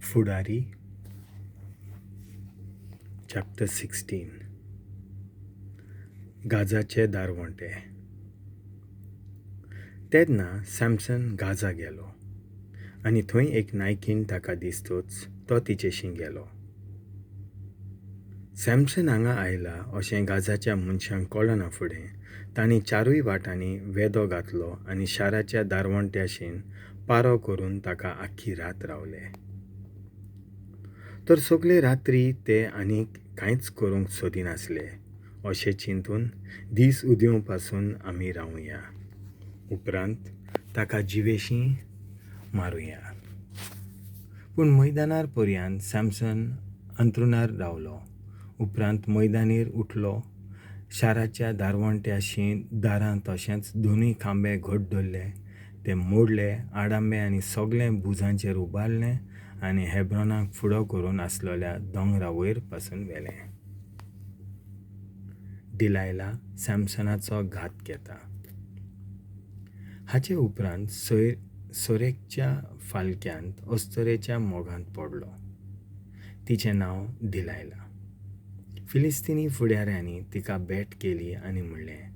फुडारी चॅप्टर 16. गाजाचे दारवंटे. तेन्ना Samson Gaza गेलो आनी थंय एक नायकीण ताका दिसतच तो तिचेशी गेलो. सॅमसन हांगा आयला अशें गाजाच्या मनशांक कळना फुडें तांणी चारूय वाटांनी वेदो घातलो आनी शाराच्या दारवंट्याशीन पारो करून ताका आख्खी रात रावले. तर सगले रात्री ते आनीक कांयच करूंक सोदिनासले अशें चिंतून दीस उदेवं पासून आमी रावुया, उपरांत ताका जिवेशीं मारुया. पूण मैदानार पर्यंत सॅमसन अंत्रुणार रावलो. उपरांत मैदानीर उठलो, शाराच्या दारवंट्याशी दारां तशेंच दोनूय खांबे घट धरले, ते मोडले, आडांबे आनी सगळें भुजांचेर उबारलें आनी हेब्रॉनाक फुडो करून आसलेल्या दोंगरा वयर पासून व्हेलें. डिलायला सॅमसनाचो घात घेता. हाचे उपरांत सोरेकच्या फालक्यांत अस्तरेच्या मोगांत पडलो. तिचें नांव डिलायला. फिलिस्तिनी फुडाऱ्यांनी तिका भेट केली आनी म्हणलें,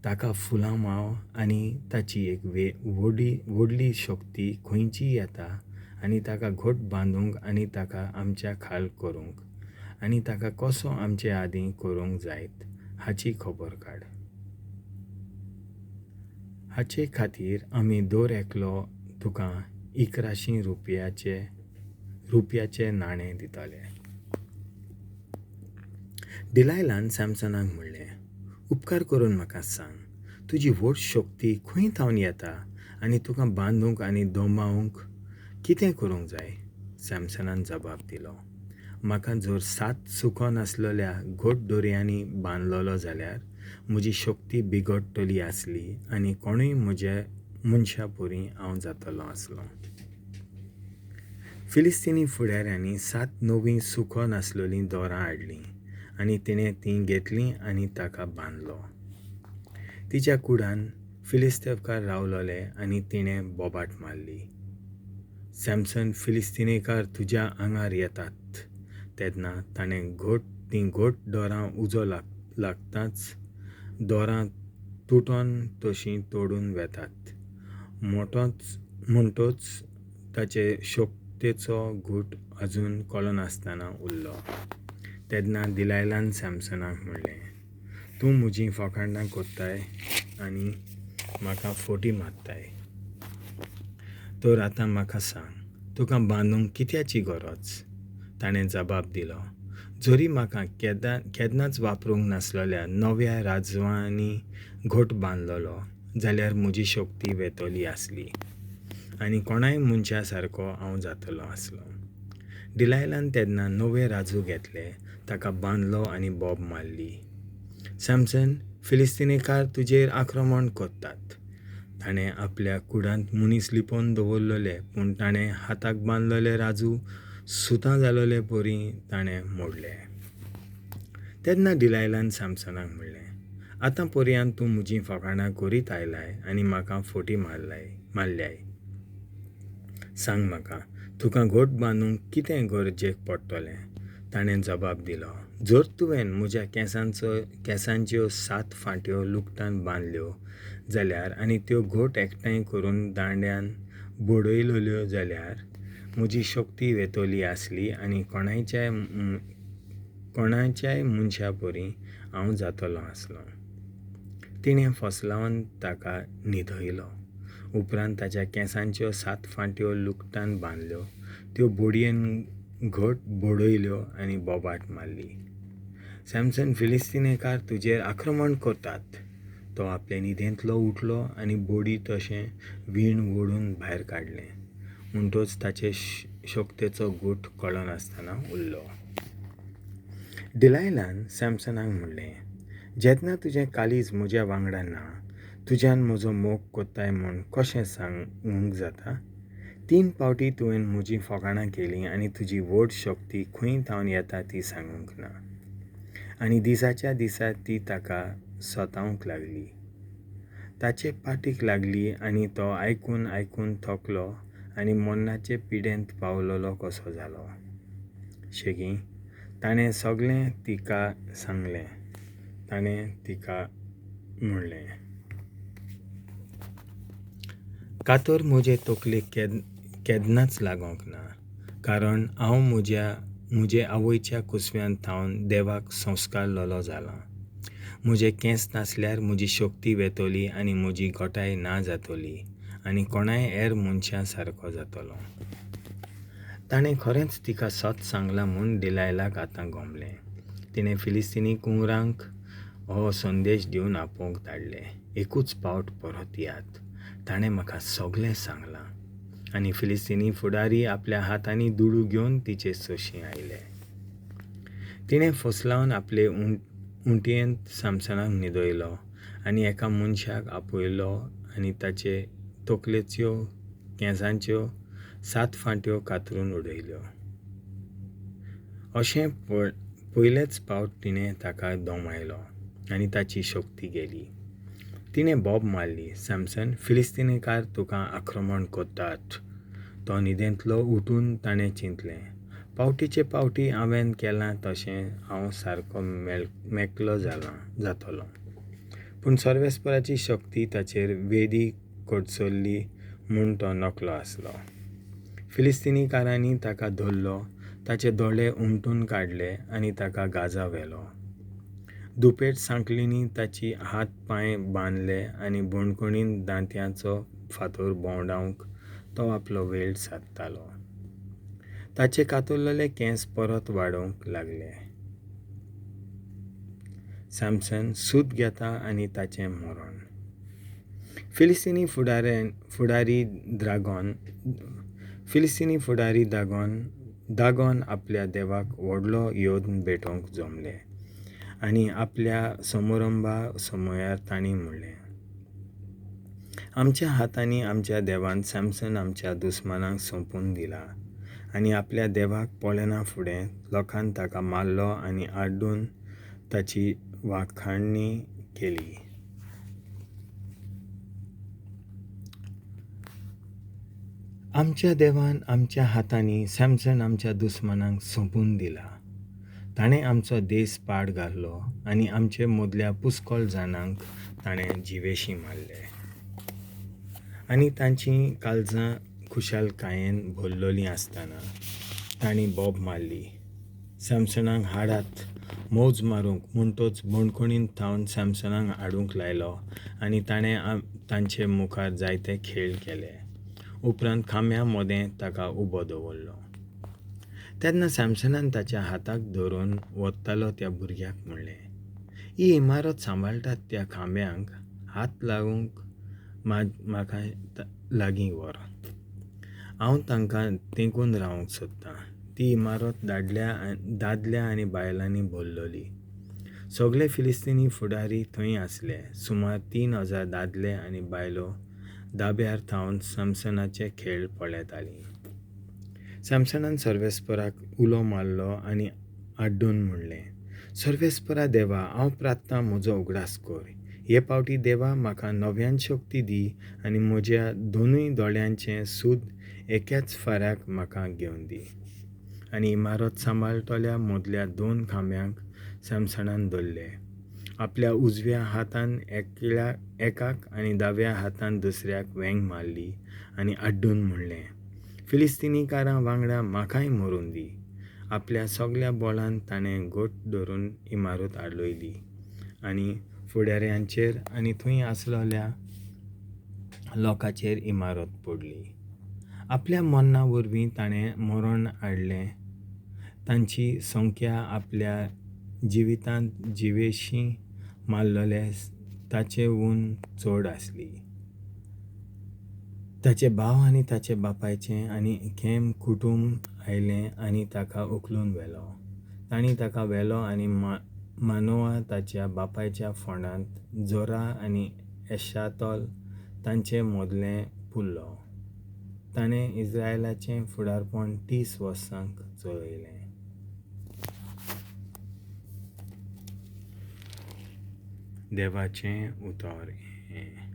ताका फुलां माव आनी ताची एक व्हडली शक्ती खंयची येता आनी ताका घट बांदूंक आनी ताका आमच्या खाल करूंक आनी ताका कसो आमचे आदीं करूंक जायत हाची खबर काड. हाचे खातीर आमी दर एकलो तुका 1100 रुपयाचे नाणें दितले. डिलायलान सॅमसनाक म्हणलें, उपकार करून म्हाका सांग, तुजी व्हड शक्ती खंय थावन येता आनी तुका बांदूंक आनी दोमावंक कितें करूंक जाय? सॅमसनान जबाब दिलो, म्हाका जर 7 सुको नासलेल्या घट दोरयांनी बांदलेलो जाल्यार म्हजी शक्ती बिगडटली आसली आनी कोणूय म्हज्या मनशा परी हांव जातलो आसलो. फिलिस्तिनी फुडाऱ्यांनी 7 नवीं सुको नासलेलीं दोरां हाडलीं आनी तिणें तीं घेतलीं आनी ताका बांदलो. तिच्या कुडान फिलिस्तेवकार रावलोले आनी तिणें बोबाट मारली, सॅमसन फिलिस्तिनेकार तुज्या आंगार येतात. तेन्ना ताणें तीं घट दोरां उजो लागताच दोरां तुटोन तशीं तोडून वेतात. म्हणटोच ताचे शक्तेचो घूट अजून कळनासतना उरलो. तेन्ना डिलायलान सॅमसनाक म्हणलें, तूं म्हजीं फकांडां कोत्ताय आनी म्हाका फोटी मारताय, तर आतां म्हाका सांग, तुका बांदूंक कित्याची गरज? ताणें जबाब दिलो, जरी म्हाका केन्नाच वापरूंक नासलेल्या नव्या राजवांनी घट बांदलेलो जाल्यार म्हजी शक्ती वेतली आसली आनी कोणाय मनशा सारको हांव जातलो आसलो. डिलायलान तेन्ना नवे राजू घेतले, ताका बांदलो आनी बोब मारली, सॅमसन फिलिस्तिनेकार तुजेर आक्रमण करतात. ताणें आपल्या कुडांत मनीस लिपोवन दवरलेले, पूण ताणें हाताक बांदलेले राजू सुतां जालोले परी ताणें मोडले. तेन्ना डिलायलान सॅमसनाक म्हणलें, आतां पर्यंत तूं म्हजीं फकाणां करीत आयलाय आनी म्हाका फोटी मारल्याय. सांग म्हाका, तुका घट बांदूंक कितें गरजेक पडटलें? ताणें जबाब दिलो, जर तुवें म्हज्या केंसांच्यो 7 फांट्यो लुगटान बांदल्यो जाल्यार आनी त्यो घट एकठांय करून दांड्यान बडयल्यो जाल्यार म्हजी शक्ती वेतली आसली आनी कोणाच्याय मनशा परी हांव जातलो आसलो. तिणें फसलावन ताका न्हिदयलो. उपरांत ताच्या केंसांच्यो 7 फांट्यो लुगटान बांदल्यो, त्यो बोडयेन घट बडयल्यो आनी बोबाट मारली, सॅमसन फिलिस्तिनेकार तुजेर आक्रमण करतात. तो आपले न्हिदेंतलो उठलो आनी बोडी तशें वीण ओडून भायर काडलें. म्हणटोच ताचे शक्तेचो गूट कळनासतना उरलो. डिलायलान सॅमसनाक म्हणलें, जेन्ना तुजें काळीज म्हज्या वांगडा ना, तुज्यान म्हजो मोग कोत्ताय म्हूण कशें सांगूंक जाता? 3 फावटी तुवें म्हजीं फकाणां केलीं आनी तुजी व्हड शक्ती खंय थावन येता ती सांगूंक ना. आनी दिसाच्या दिसा ती ताका सतावंक लागली, ताचे पाटीक लागली आनी तो आयकून आयकून थकलो आनी मोन्नाचे पिडेंत पावलोलो कसो जालो. शेगीं ताणें सगळें तिका सांगलें. ताणें तिका म्हणलें, कातर म्हजे तकलेक केदनाच लागोंक ना, कारण हांव म्हजे आवयच्या कुसव्यांत थावन देवाक संस्कारलोलो जालां. म्हजे केंस नासल्यार म्हजी शक्ती वेतली आनी म्हजी घटाय ना जातली आनी कोणाय हेर मनशां सारको जातलो. ताणें खरेंच तिका सत सांगलां म्हूण डिलायलाक आतां गोमलें. तिणें फिलिस्तिनी कुंवरांक हो संदेश दिवन आपोवंक धाडले, एकूच पावट परत यात, ताणें म्हाका सगळें सांगलां. आनी फिलिस्तिनी फुडारी आपल्या हातांनी दुडू घेवन तिचे सोशीं आयले. तिणें फसलावन आपले उंटयेंत सॅमसनाक न्हिदयलो आनी एका मनशाक आपयलो आनी ताचे तकलेच्यो केंसांच्यो 7 फांट्यो कातरून उडयल्यो. अशें पयलेच पावट तिणें ताका दमायलो आनी ताची शक्ती गेली. तिणें बोब मारली, सॅमसन, फिलिस्तीनीकार तुका आक्रमण करतात. तो न्हिदेंतलो उठून ताणें चिंतलें, पावटीचे पावटी हांवें केलां तशें हांव सारको मेकलो जातलो. पूण सर्वेस्पराची शक्ती ताचेर वेदी कडसरली म्हूण तो नकलो आसलो. फिलिस्तीनीकारांनी ताका धरलो, ताचे दोळे उमटून काडले आनी ताका गाजा व्हेलो. दुपेट सांखळींनी ताची हात पांय बांदले आनी बणकणीन दांत्यांचो फातर भोंवडावंक तो आपलो वेळ सादतालो. ताचे कातरलेले केंस परत वाडोवंक लागले. सॅमसन सूत घेता आनी ताचें मरण. फिलिस्तीनी फुडारी दागोन आपल्या देवाक व्हडलो योद्न भेटोवंक जमले आनी आपल्या समारंभा समयार तांणी म्हणलें, आमच्या हातांनी आमच्या देवान सॅमसन आमच्या दुस्मानांक सोंपून दिला. आनी आपल्या देवाक पळयना फुडें लोकान ताका मारलो आनी आड्डून ताची वाखाणणी केली. आमच्या देवान आमच्या हातांनी सॅमसन आमच्या दुस्मानांक सोंपून दिला. ताणें आमचो देश पाड घालो आनी आमचे मदल्या पुस्कोल जाणांक ताणें जिवेशी मारले आनी तांचीं काळजां खुशालकायेन भरलेलीं आसतना तांणी बोब मारली, सॅमसनाक हाडात मौज मारूंक. म्हणटच बणकणींत थावन सॅमसनाक हाडूंक लायलो आनी ताणें तांचे मुखार जायते खेळ केले. उपरांत खांब्या मदें ताका उबो दवरलो. तेन्ना सॅमसनान ताच्या हाताक धरून वतालो त्या भुरग्याक म्हणलें, ही इमारत सांबाळटात त्या खांब्यांक हात लागूंक म्हाका लागीं व्हर, हांव तांकां तेंकून रावंक सोदतां. ती इमारत दादल्या आनी बायलांनी भरलेली. सगळे फिलिस्तीनी फुडारी थंय आसले. सुमार 3000 दादले आनी बायलो दाब्यार थावन सॅमसनाचे खेळ पळयतालीं. सॅमसनान सर्वेस्पराक उलो मारलो आनी आड्डून म्हणलें, सर्वेस्परा देवा, हांव प्रार्थना म्हजो उगडास कर. हे पावटी देवा म्हाका नव्यान शक्ती दी आनी म्हज्या दोनूय दोळ्यांचें सूद एकाच फाराक म्हाका घेवन दी. आनी इमारत सांबाळटल्या मदल्या 2 खांब्यांक सॅमसनान धरले. आपल्या उजव्या हातान एकाक आनी दाव्या हातान दुसऱ्याक वेंग मारली आनी आड्डून म्हणलें, फिलिस्तीनीकारां वांगडा म्हाकाय मरून दी. आपल्या सगल्या बोळान ताणें गोट धरून इमारत आडलयली आनी फुडाऱ्यांचेर आनी थंय आसलेल्या लोकांचेर इमारत पडली. आपल्या मरणा वरवीं ताणें मरण हाडलें. तांची संख्या आपल्या जिवितांत जिवेशी मारलेले ताचे हून चड आसली. ताचे भाव आनी ताचे बापायचें आनी खेम कुटूंब आयलें आनी ताका उखलून व्हेलो. तांणी ताका व्हेलो आनी मानोआ ताच्या बापायच्या फोंडांत जोरा आनी एशातोल तांचे मदलें पुरलो. ताणें इस्रायलाचें फुडारपण 30 वर्सांक चलयलें. देवाचें उतर हें.